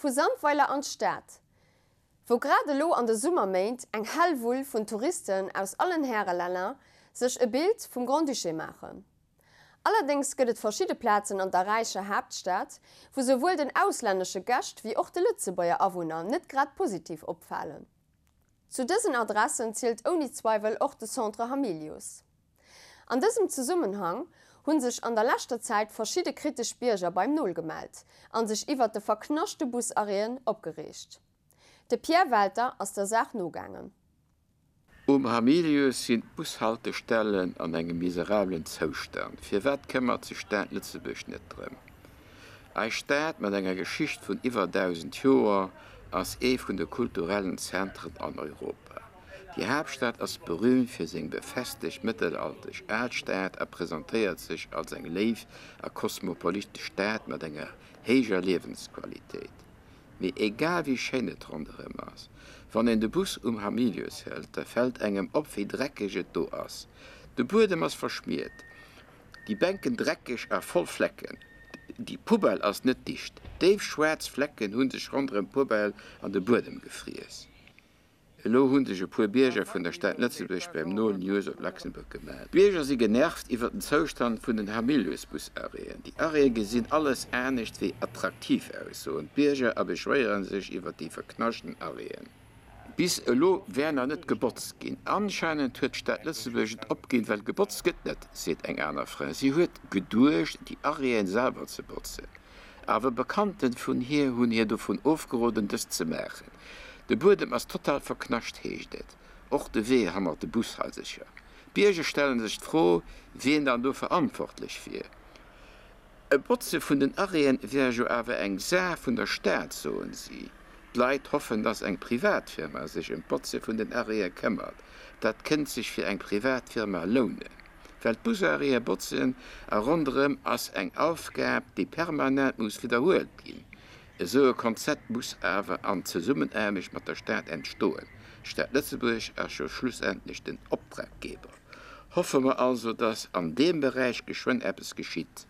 Vu Sandweiler an d'Stad, wou grad elo an de Summerméint eng Hellwull vun Touristen aus allen Härelänner sech e Bild vum Grand-Duché maachen. Allerdéngs gëtt et verschidde Plazen an der räicher Haaptstad, wou souwuel den auslännesche Gäscht wéi och de Lëtzebuerger Awunner net grad positiv opfalen. Zu dësen Adressen zielt ouni Zweiwel och de Centre Hamilius. An dësem Zesummenhang hu sech an der leschter Zäit verschidde kritesch Bierger beim Nol gemellt a sech iwwert de verknaschte Busarrêten opgereegt. De Pierre Welter ass der Saach nogaangen. Um Hamilius sinn d'Bushaltestellen an engem miserablen Zoustand. Firwat këmmert sech d'Stad Lëtzebuerg net drëm? Eis Stad mat enger Geschicht vun iwwer 1.000 Joer ass ee vun de kulturellen Zentren an Europa. Déi Haaptstad ass berüümt fir seng befestegt mëttelalterlech Alstad a presentéiert sech als eng léif a kosmopolitesch Stad mat enger héijer Liewensqualitéit. Mee egal wéi schéin et ronderëm ass, wann een de Bus um Hamilius hëlt, da fält engem op wéi dreckeg et do ass. De Buedem ass verschmiert, déi Bänken dreckeg a voll Flecken, déi Poubelle ass net dicht, déif schwaarz Flecken hu sech ronderëm d'Poubelle an de Buedem gefriess. Elo hu sech e puer Bierger vun der Stad Lëtzebuerg beim Nol News op Luxembourg gemellt. D'Bierger si genervt iwwer den Zoustand vun den Hamilius-Bus-Arrêten. Déi Arrêtë gesinn alles anescht wéi attraktiv aus, soen d'Bierger a beschwéiere sech iwwer déi verknaschten Arrêten. Bis elo wär nach net gebotzt ginn. Anscheinend huet d'Stad Lëtzebuerg et opginn, well gebotzt gëtt net, seet eng aner Fra. Si huet geduecht, déi Arrêten selwer ze botzen. Awer Bekannten vun hir hunn hir dovun ofgeroden, dëst ze maachen. De Buedem ass total verknascht, heescht et. Och de Wee hannert de Bushaisercher. D'Bierger stelle sech d'Fro, wien dann do verantwortlech wier. E Botze vun den Arrêten wär jo awer eng Saach vun der Stad, soen si. D'Leit hoffen, datt eng Privatfirma sech ëm d'Botze vun den Arrêtë këmmert. Dat kënnt sech fir eng Privatfirma lounen. Well d'Busarrêtë botzen a ronderëm ass eng Aufgab, déi permanent muss widderhuelt ginn. Esou e Konzept muss awer an Zesummenaarbecht mat der Stad entstoen. D'Stad Lëtzebuerg ass jo schlussendlech den Optraggeber. Hoffe mer also, dass an deem Beräich geschwënn eppes geschitt.